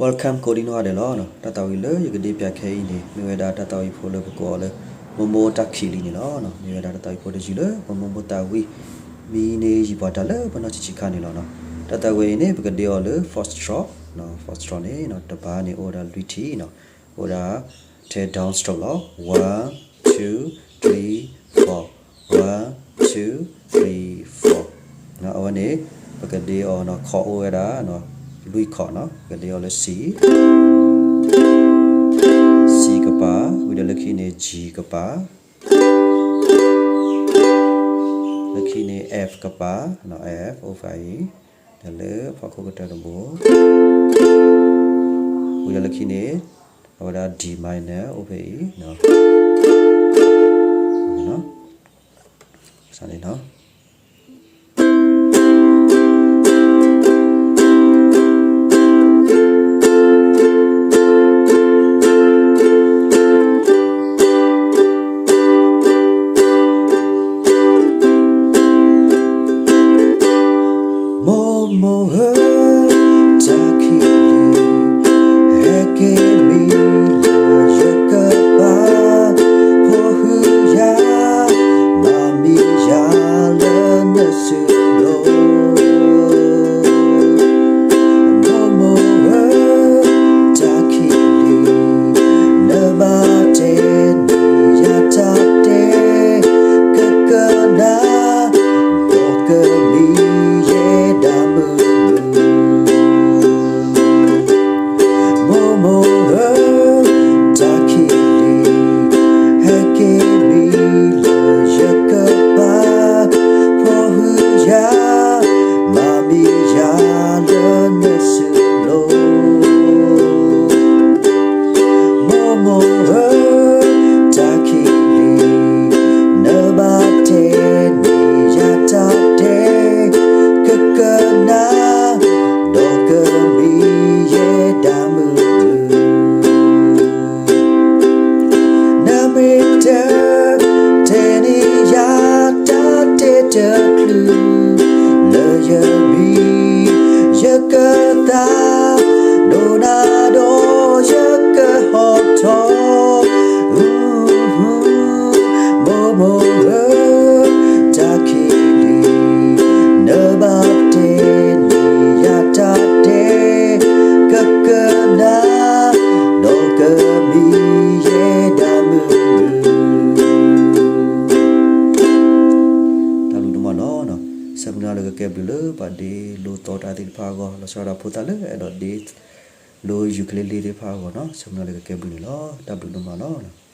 Welcome ကိးဒံနီၢ်ဂၤဒဲးလီၤ. တၢ်သးဝံၣ်လၢယကဒ့ပၠးခဲအံၤန့ၣ် မ့ၢ်ဝဲဒၣ်တၢ်သးဝံၣ်ဖိလၢပကိးအီၤလၢ မိၢ်မိၢ်တၢ်ခံးလံန့ၣ်လီၤ. မ့ၢ်ဝဲဒၣ်တၢ်သးဝံၣ်ဖိတယုၢ်လၢ ပမိၢ်မိၢ်သးဝံၣ် မံန့ၢ်ယံၤပှၤတၢ်လၢပနီၢ်ဆံးဆံးခါန့ၣ်လီၤ. တၢ်သးဝံၣ်အံၤန့ၣ် ပကဒ့အီၤလၢ four stroke, four stroke န့ၣ် တပၤန့ၣ် အိၣ်ဝဲဒၣ်လွံၢ်ထံၣ်, အိၣ်ဝဲဒၣ် ten down stroke လီၤ. One, two, three, four, one, two, three, four. အဝဲန့ၣ် ပကဒ့အီၤနီၤ chord အိၣ်ဝဲဒၣ် လွံၢ် chord နီၤ ပကဒ့အီၤလၢ C, C ကပၤ, ဝံၤဒီးလၢခံန့ၣ် G ကပၤ, လၢခံန့ၣ် F ကပၤ, F အိၣ်ဖဲအံၤ, ဒီးလၢဖီခိၣ်ကတၢၢ်တဘိ, ဝံၤဒီးလၢခံန့ၣ် အဝဲဒၣ် D minor အိၣ်ဖဲအံၤ, န့ၣ် မိၢ်မိၢ်ဧၢ, တၢ်ခံးလံၤ ဟဲက့ၤမံလၢယကပၤ, ဖိဟုယၤ မၤမံယၤလၢနစုလိၤ. မိၢ်မိၢ်ဧၢ, တၢ်ခံးလံၤ နဘၣ်တဲန့ၢ်ယၤတၢ်တဲ, ကကနၣ် ဒီးကမံယဲဒၣ်မုာ်မုာ်. မိၢ်မိၢ်ဧၢ, တၢ်ခံးလံၤ ဟဲက့ၤမံလၢယကပၤ, ဖိဟုယၤ မၤမံယၤလၢနစုလိၤ. မိၢ်မိၢ်ဧၢ, တၢ်ခံးလံၤ နဘၣ်တဲန့ၢ်ယၤတၢ်တဲ, ကကနၣ် ဒီးကမံယဲဒၣ်မုာ်မုာ်. နမ့ၢ်တတဲန့ၢ်ယၤတၢ်တဲတချုး လၢယမံ ယကသး ဒိၣ်နၤဒီးယကဟီထီၣ်. မိၢ်မိၢ်ဧၢ, တၢ်ခံးလံၤ နဘၣ်တဲန့ၢ်ယၤတၢ်တဲ, ကကနၣ် ဒီးကမံယဲဒၣ်မုာ်မုာ်. တၢ်ဘျုးဒိၣ်မးလီၤ. ဆၢမုၢ်လၢ်လၢကကဲဘျုးလၢပှၤဒ့လိသီတၢ်သ့ၣ်တဖၣ်အဂီၢ်, လီၤဆီဒၣ်တၢ်ဖိသၣ်လၢအဲၣ်ဒိးဒ့လိ ukulele သ့ၣ်တဖၣ်အဂီၢ်နီၤ, ဆၢမုၢ်လၢ်လၢကကဲဘျုးန့ၣ်လီၤ. တၢ်ဘျုးဒိၣ်မးလီၤ.